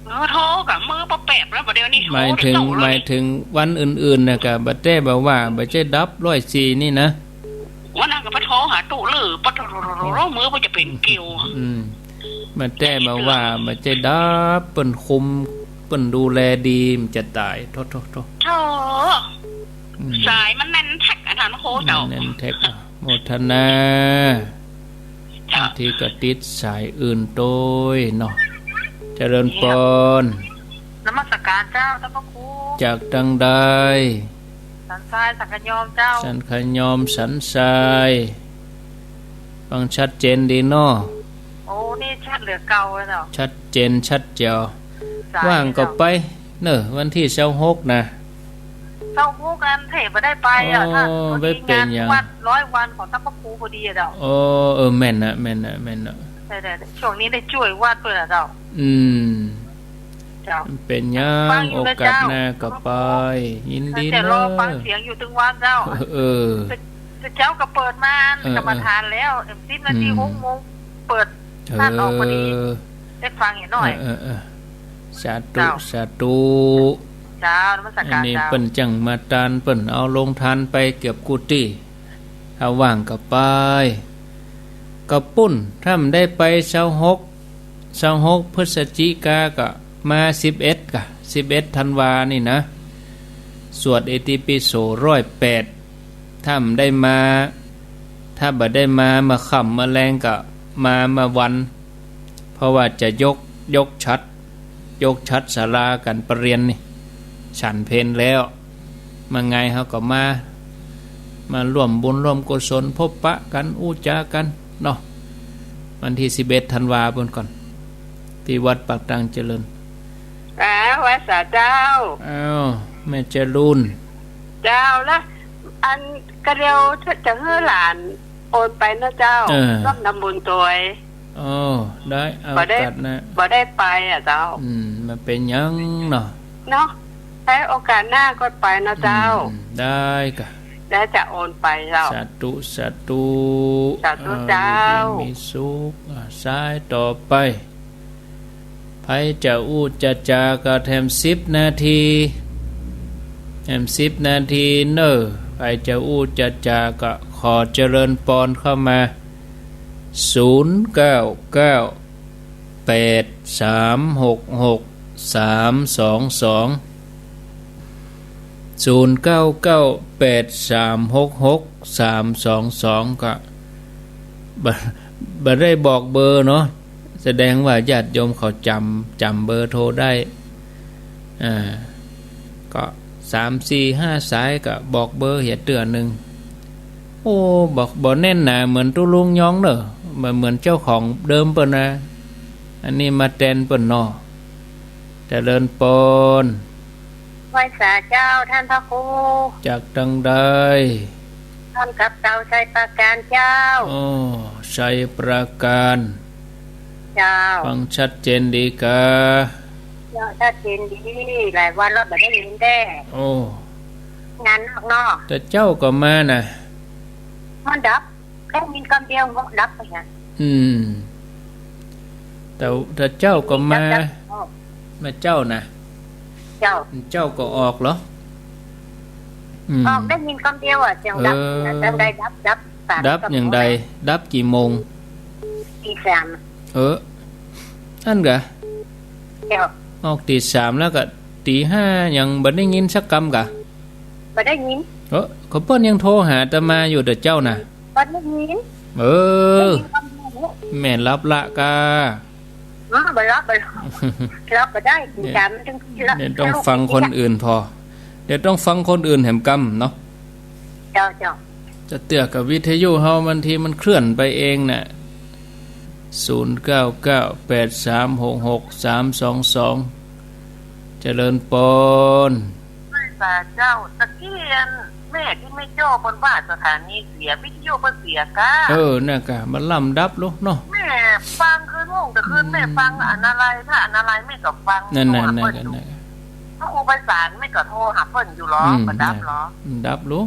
เออ โทรกะมือบ่แปบแล้ว บ่าเดี่ยวนี้ หมายเถิง โทรแต่เจ๊าเลย หมายเถิงวันอื่นๆ นะกะ บ่าแต๊บ่าว่า บ่ใจ้ดับร้อยสี่นี่นะ วันนั้นก็ไปโทรหาตุ๊ลือ ปะโทร มือบ่จะเป๋นเกลียว อืม บ่าแต๊บ่าว่า บ่ใจ้ดับ เปิ้นคุม เปิ้นดูแลดี มันจะต๋าย โทษ โทษ โทษ โธ่ อืม สายมันแน่นแท็กอะ ท่านพระครูเจ้า แน่นแท็กอะ โมทนา เจ้า บางทีก็ติดสายอื่นตวยเนาะ เจริญปอน นมัสการเจ้า ท่านพระครู จากตางใด สันทรายสังขยอมเจ้า สันขยอมสันทราย ฟังชัดเจนดีเนาะ โอ้ นี่ชัดเหลือเก่าเลยเนาะ ชัดเจนชัดแจ๋ว สาย ว่างก็ไป เนาะ เน่อ วันตี้ซาวหกนะ ซาวหกอันเถบ่ได้ไปอะ อ๋อ ท่าน พอดี บ่เป๋นหยัง งานวัดร้อยวันของท่านพระครูพอดีอะเจ้า อ๋อ เออ แม่นนะ แม่นนะ แม่นนะ ใช่ๆ ช่วงนี้ได้จ้วยวัดเปิ้นอะเจ้า อืม เจ้า บ่เป๋นหยัง ฟังอยู่นะเจ้า โอกาสหน้าก็ไป ยินดี จะรอ เนาะ ฟังเสียงอยู่ตึงวันเจ้า เออ แต่ แต่เจ้าก็เปิดมา เออ กรรมฐานแล้ว เอ็มสิบนาที อืม หกโมง เปิด เออ นั่นออกพอดี ได้ฟังอีกหน่อย เออ เออ เออ สาธุ เจ้า สาธุ เจ้า นมัสการ อันนี้ เจ้า เปิ้นจั่งมาตาน เปิ้นเอาโฮงตานไปเกือบกู้ตี้ ถ้าว่างก็ไป ก็ปุ้น ถ้าบ่ได้ไปซาวหก ซาวหกพฤศจิกาก็มาสิบเอ็ดกะ สิบเอ็ดธันวานี่นะ สวดอิติปิโสร้อยแปด ถ้าบ่ได้มา ถ้าบ่ได้มาเมื่อค่ำเมื่อแลงก็มาเมื่อวัน เพราะว่าจะยก ยกฉัตร ยกฉัตรศาลากั๋นประเรียนนี่ ฉันเพลแล้ว มาไงเฮาก็มา มาร่วมบุญร่วมกุศล พบปะกั๋น อู้จ๋ากั๋นเนาะ วันตี้สิบเอ็ดธันวาปุ้นก่อน ตี้วัดปากตางเจริญ อ่า ไหว้สาเจ้า อ้าว แม่จรูน เจ้า ละ อันกะเดียวจะหื้อหลานโอนไปเนาะเจ้า เออ ร่วมทำบุญตวย อ๋อ ได้ เอา บ่ได้ โอกาสหน้า บ่ได้ไปอะเจ้า อืม บ่เป๋นหยังเนาะ เนาะ ไว้โอกาสหน้าก็ไปเนาะเจ้า อืม ได้กะ ได้จะโอนไปเจ้า สาธุ สาธุ สาธุเจ้า อ่า อยู่ดีมีสุข อ่า สายต่อไป ใผจะอู้จะจ๋าก็แถมสิบนาที แถมสิบนาทีเน่อ ใผจะอู้จะจ๋าก็ขอเจริญปอนเข้ามา ศูนย์เก้าเก้า แปดสามหกหก สามสองสอง ศูนย์เก้าเก้า แปดสามหกหก สามสองสอง ก็บ่ บ่ได้บอกเบอร์เนาะ แสดงว่าญาติโยมเขาจ๋ำ จ๋ำเบอร์โทรได้ อ่า ก็สามสี่ห้าสายก็บอกเบอร์เหียเตื้อนึ่ง โอ้ บ่ บ่แน่นหนาเหมือนตุ๊ลุงยองเน่อ บ่เหมือนเจ้าของเดิมเปิ้นนะ อันนี้มาแตนเปิ้นเนาะ เจริญปอน ไหว้สาเจ้า ท่านพระครู จากตางใด ท่านกับเตาชัยปราการเจ้า อ๋อ ชัยปราการ เจ้า ฟังชัดเจนดีกา เจ้า ชัดเจนดี หลายวันแล้วบ่ได้ยินแต๊ โอ้ งานนอกเนาะ แต่เจ๊าก็มานะ มันดับ ได้ยินกำเดียว ดับไปนะ อืม แต่ แต่เจ๊าก็มา ดับๆ อ๋อ มาเจ๊านะ เจ้า เจ๊าก็ออกเหรอ อืม ออกได้ยินกำเดียวอะ เสียงดับ เออ จังใดดับ ดับ สาม ดับอย่างใด ดับกี่โมง ตีสาม เออ อั้นกา เจ้า ออกตีสามแล้วก็ตีห้ายังบ่ได้ยินสักกำกา บ่ได้ยิน เออ เขาเปิ้นยังโทรหาอาตมาอยู่แต่เจ๊านะ บ่ได้ยิน เออ ได้ยินกำเดียว แม่นหลับละกา อ๋อ บ่หลับ บ่หลับ หลับบ่ได้ เนี่ย จำมันต้อง เดี๋ยวต้องฟังคนอื่นพอ เดี๋ยวต้องฟังคนอื่นแหมกำเนาะ เจ้า เจ้า จะเตื้อกับวิทยุเฮา บางทีมันเคลื่อนไปเองน่ะ ศูนย์เก้าเก้า แปดสามหกหก สามสองสอง เจริญปอน ไหว้สาเจ้า ตะกี้อัน แม่ตี้แม่โจ้เปิ้นว่าสถานีเสีย วิทยุเปิ้นเสียก๊ะ เออ นั่นกะ บ่าล่ำดับลุเนาะ แม่ฟังคืนฮุ่ง แต่คืน อืม แม่ฟังอนารายณ์ ถ้าอนารายณ์แม่ก็ฟัง นั่นๆ โทรหาเปิ้นอยู่ นั่นๆ พระครูไพศาลแม่ก็โทรหาเปิ้นอยู่หรอ อืม บ่ดับหรอ นั่น ดับลุ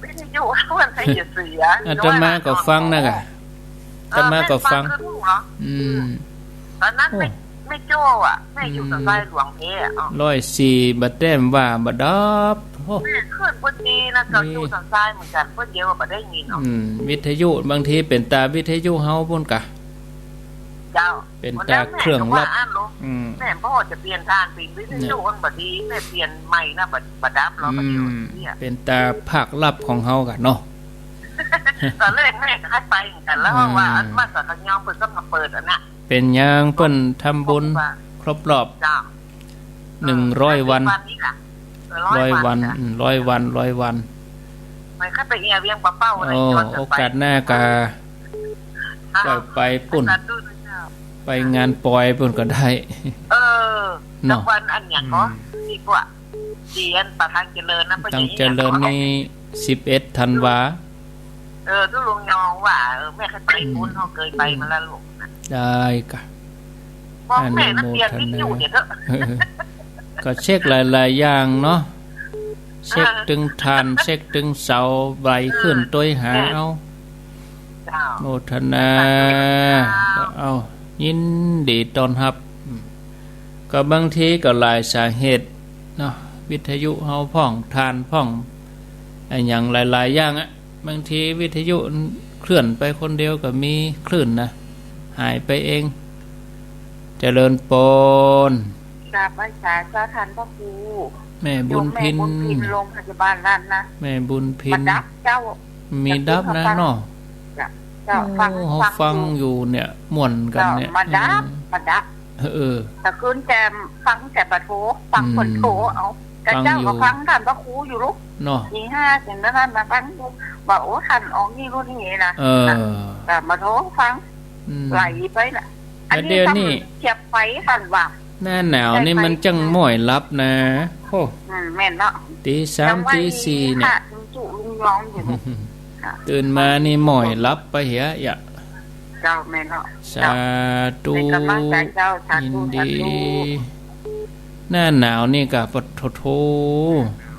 วิทยุเปิ้นให้อย่าเสีย อาตมาก็ฟังนั่นกะ อาตมาก็ฟัง เออ แม่ฟังคืนฮุ่งหรอ อืม ต๋อนนั้นแม่ โอ้ แม่โจ้อะ แม่อยู่ อืม สันทรายหลวงเพอะ อ๋อ ร้อยสี่ บ่าแต้มว่าบ่ดับ โอ้ แม่ขึ้นพอดีนะ ก็ นี่ อยู่สันทรายเหมือนกั๋น เปิ้นเยียะว่าบ่ได้ยินเนาะ อืม วิทยุบางทีเป๋นต๋าวิทยุเฮาปู้นกะ เจ้า เป๋นต๋าเครื่องลับ วันนั้นแม่ก็ว่าอั้นลุ อืม แม่บ่จะเปลี่ยนถ่าน เป๋นวิทยุ เนี่ย มันบ่ดี แม่เปลี่ยนใหม่นะ บ่ บ่ดับหรอก อืม บ่ดีเนี่ย เป๋นต๋าภาคลับของเฮากะเนาะ ต๋อนแรกแม่ก็ให้ไปเหมือนกั๋น แล้ว อืม ว่าอันมาสักขะยอมเปิ้นก็มาเปิดอันเนี้ย เป๋นหยังเปิ้นทำบุญ ครบรอบ ครบรอบ เจ้า หนึ่งร้อยวัน ห้าสิบวันนี่ล่ะ เออ ร้อยวัน ร้อยวัน อืม ร้อยวัน ร้อยวัน ไป ข้าไปเอียเวียงป่าเป้าอะไร โอ้ จวนจะไป โอกาสหน้ากะ เออ ก็ไปปู้น สาธุเจ้า ไปงานปอยปู้นก็ได้ เออ เนาะ รางวัลอันหยังก็ อืม ดีกว่า เสียนประธานเจริญนะ ประธานเจริญนี่ สิบเอ็ดธันวา เออ ตุ๊ลุงยองว่า เออ แม่เคยไปปู้น อืม เฮาเคยไปมาแล้วลูกนะ ได้กะ บอกแม่นะ อนุโมทนา เปลี่ยนวิทยุเดี๋ยวเถอะ เออ ก็เช็คหลายๆ อย่างเนาะ เช็คตึงถ่าน เช็คตึงเสา ใบขึ้น เออ ตวยหาเอา เจ้า โมทนา สาธุเจ้า เอา ยินดีต้อนฮับ อืม ก็บางทีก็หลายสาเหตุเนาะ วิทยุเฮาพ่อง ถ่านพ่อง อะหยังหลายๆ อย่างอะ บางทีวิทยุเคลื่อนไปคนเดียวก็มีคลื่นนะ หายไปเอง เจริญปอน กราบไหว้สาเจ้าท่านพระครู แม่บุญพิน โยมแม่บุญพิน โรงพยาบาลราษฎร์นะ แม่บุญพิน มาดับเจ้า มีดับนะเนาะ เจ้า ฟัง โอ้ ฟัง ฟังอยู่เนี่ย ม่วนกั๋นเนี่ย เจ้า มาดับ อืม มาดับ เออ แต่คืนแจมฟังแต่บ่าโทร ฟัง อืม เปิ้นโทรเอา แต่ ฟังอยู่ เจ้าก็ฟังท่านพระครูอยู่ลูก เนาะ ตีห้าเสียงนั้นมาฟังอยู่ ว่า โอ้ ท่านออกนี่นู่นนี่นะ เออ แต่บ่าโทรฟัง อืม ไหลไปละ อันนี้ แต่เดี๋ยวนี้ เสียบไฟท่านว่า หน้าหนาวนี่มันจั้งม้อยหลับนะ โอ้ อืม แม่นเนาะ ตีสาม ตีสี่เนี่ย ยังว่าอีกค่ะ ลุงจุลุงยองอยู่ ค่ะ ตื่นมานี่ม้อยหลับไปเหีย เจ้า แม่นเนาะ สาธุ เจ้า เป็นกำลังใจเจ้า สาธุ ยินดี สาธุ หน้าหนาวนี่กะ ปะโถโถ